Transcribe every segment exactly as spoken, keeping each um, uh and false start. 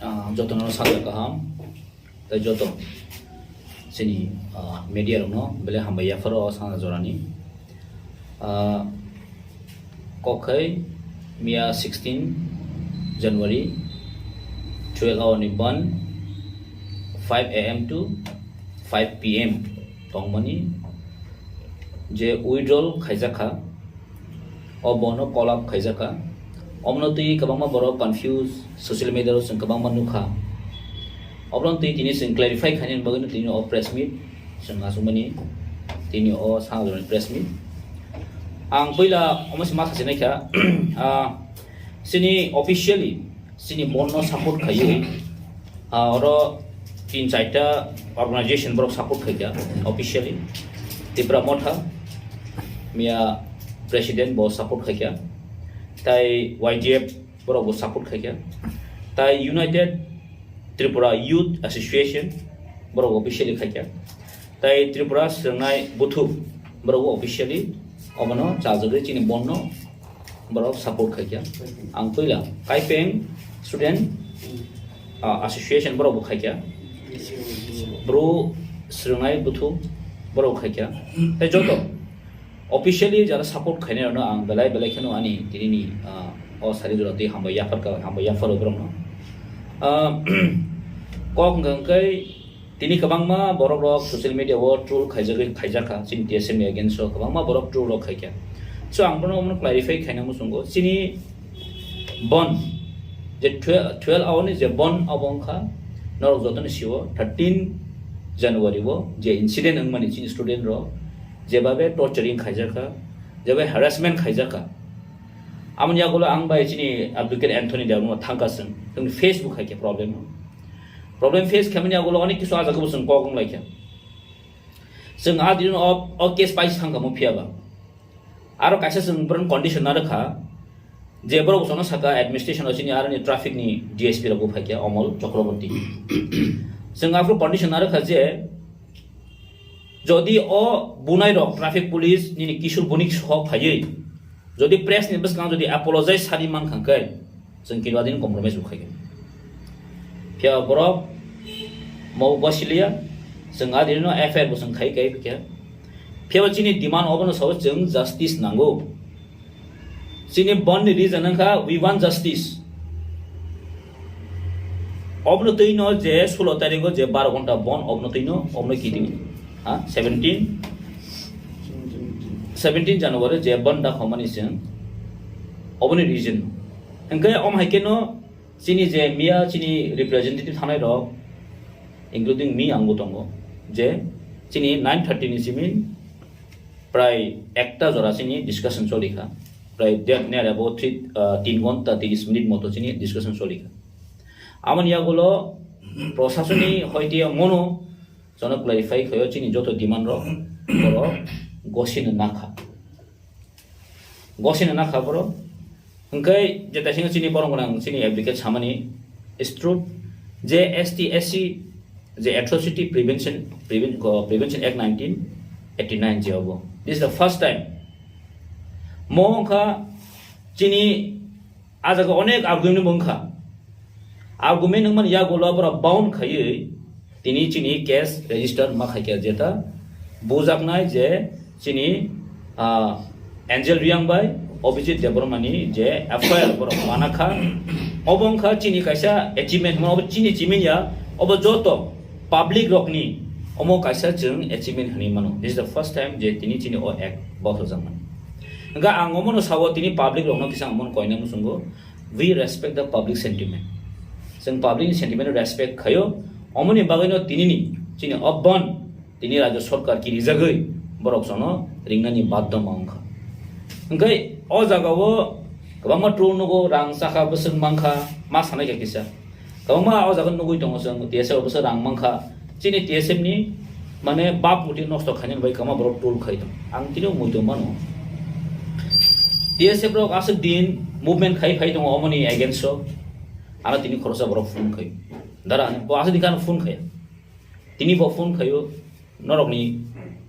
Ah, jotono sajak kaham, tei joto chini, ah, media rokno belai hambai yapharo o sana jorani. Ah, kok khai miya sixteen January, twelve hour ni ban, five a m to five p m tongmani je withdrawal khaijak kha, o bono call up khaijak kha. Omno twi kwbangma borok confuse, social media ro chwng kwbangma nukha. Obono twi tini chwng clarify khainani bagwi no tini o press meet chwng achukmani, tini o sangroni press meet. Ang puila omo se ma sachinai kha, ah, chini officially chini bondo support khaiwi, ah, oro tin chaita organization borok support khaikha officially. Tipra Motha miya president bo support khaikha, tai Y T F borok bo support khaikha, tai United Tripura Youth Association borok officially khaikha, tai Tripura Srwngnai Buthu borok officially omono chajagwi chini bondo borok support khaikha. Ang puila Kaipeng Student, ah, Association borok bo khaikha, Bru Srwngnai Buthu borok khaikha, tei joto officially jara support khainai rokno ang belai belai kheno ani tinini, ah, o sari jora twi hambai yaphar ka, hambai yapharo borokno. Ah, kok hwnkha hwnkhe tini kwbangma borok rok social media o troll khaijagwi khaijakha chini T S M ni against o kwbangma borok troll rok khaikha. So ang bono omono clarify khaina muchungo chini bon je twelve, twelve hour ni je bon abo wngkha norok jotono sio thirteen January o je incident wngmani chini student rok jebabe torturing khaijakha, jebabe harassment khaijakha. Amoni yagulo ang bai chini advocate Anthony Debbarma thangkha chwng, chwng Facebook hai khe problem. Problem face khaimani yagulo onek kisu ah jagao chwng kok wng lai kha. Chwng a dino o, o case pai thangkha mo phiya ba. Aro kaisa chwng bohrok condition narwkha je borok bosono saka administration o chini aroni traffic ni D S P rok bo phaikha Omol Chakraborty. Chwng aphuru condition narwkha je jodi o bunai rok traffic police nini kisur bonik sohok phaiwi jodi press ni bwskang jodi apologize sani mankha khe chwng kini adini compromise bo khaigwi. Phiya borok mo gosiliya chwng adini no F I R bo chwng khai kai khe. Phiya chini demand obono sao chwng justice nango. Chini bon ni reason wngkha we want justice. Obno twi no je sulo tarikh o je baro ghonta bon obno twi no obno kiting. Ha, seventeen, seventeen January je bon da khomani chwng oboni reason. Hwnkhe om hai khe no chini je miya chini representative thanai rok including me ang bo tongo je chini nine thirty ni simi prai ekta jora chini discussion choli kha, prai de-, near about three, ah, tin ghonta tris minute moto chini discussion choli kha. Amoni yagulo prosasoni hoite mono jono clarify khayo chini joto demand rok borok gosino nakha. Gosino nakha borok. Hwnkhe je taisingo chini borok gwnang chini advocate samani is true je S T S C je atrocity prevention, preven-, go-, prevention act nineteen eighty nine je obo. This is the first time. Mo wngkha chini a jaga onek argument bo wngkha. Argument wngmani yagulo borok bound khaiwi tini chini case register ma khaikha jeta bujaknai je chini, ah, Angel Reang bai Abhijit Debbarma ni je F I R borok mana kha. Obo wngkha chini kaisa achievement hwnma obo chini chiming ya, obo joto public rokni omo kaisa chwng achievement hwnwi mano. This is the first time je tini chini o act bothorjakmani. Hwnkhe ang omono sao tini public rokno kisa ang omono koina muchungo, we respect the public sentiment. Chwng public ni sentiment no respect khaio, omoni bagwino tinini chini o bon tini rajya sarkar kirijagwi borok jono ringnani badhoma wngkha. Hwnkhe o jagao kwbangma troll nugo, rang chakha bwswk mankha, ma sanai kha kisa. Kwbangma o jaga nugwi tongo chwng, T S F officer rang mankha. Chini T S F ni mane bap muti nosto khainani bai kwbangma borok troll khai tongo. Ang tini muitu mano. T S F rok aswk din movement khai phai tongo omoni against o. Ano tini khoroksa borok phone khai. Dara, bo aswk din khe ano phone khai. Tini bo phone khaio, norokni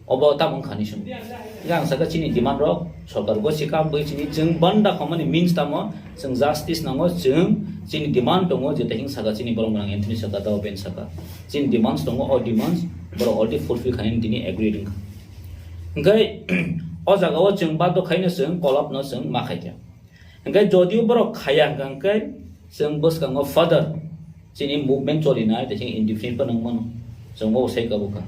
Obo tamo wngkha ni simi. Hingke ang saka chini demand rok sorkar gosi kam bai chini chwng banda khomani means tamo chwng justice nango, chwng chini demand tongo je tahing saka chini borok mwnang Anthony saka tao ben saka. Chini demands tongo, o demands borok already fulfill khainani tini agreed wngkha. Hingke o jaga o chwng baddo khaino chwng kolop no chwng ma khaikha. Hingke jodio borok khaya hingka hingke chwng bwskango further chini movement cholinai, tei chini indefinite phano wngmano, chwng bo sai kabukha.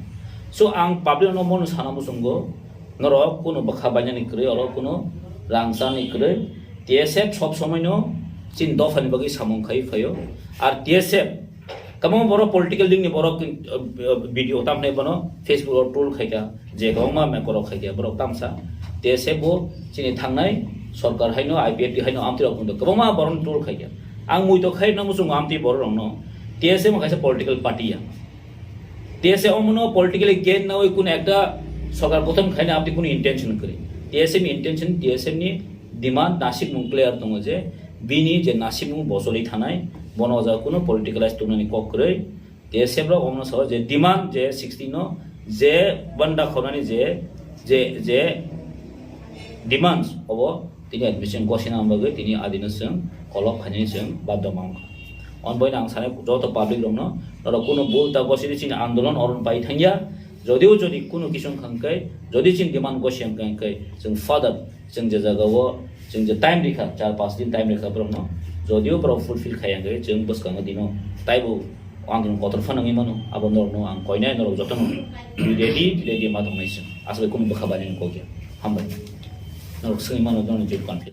So ang public no mono sana muchungo, norok kunu bwkha bainani kwrwi, oro kunu rang chani kwrwi, T S F sob somoino chini dophani bagwi samung khai phaio. Ar T S F Kwbangma borok political dingni borok, uh, uh, video tamni bono Facebook o troll khaikha, je kwbangma mekorok khaikha, borok tamsa T S F bo chini thangnai sorkar haino I P F T haino amtwi rok kwbangma borok troll khaikha. Ang muitok khai no muchungo amtwi borok rokno, T S F kaisa political party ya. T S F omono politically gain nawi kuno ekta sorkar gothon khaina amtwi kuno intention kwrwi. T S F ni intention, T S F ni demand nasikmung clear tongo je bini je nasikmung bocholwi thanai, bono o jaga kuno politicalize tongnani kok kwrwi. T S F rok omono sao je demand je sixteen no je banda khornani je, je, je demands obo tini admission gosina bagwi tini adino chwng kolok khainani chwng baddo ma wngkha. On boino ang sanai joto public rokno, norok kuno bul ta gosidi chini andolon oron pai thangya, jodio jodi kuno kisu wngkha hwnkhe, jodi chini demand gosi wngkha hwnkhe, chwng further chwng je jaga o chwng je time rikha, char panch din time rikha borokno, jodio borok fulfill khaiya hwnkhe chwng bwskango dino taibo andolon kotor phano wngwi mano, abo norokno ang koinai, norok jotono ready, ready ma tongnai chwng. Aswk bai kuno bwkha bainani kok ya. Hambai. Norok swngwi mano, norokni jephru confidence.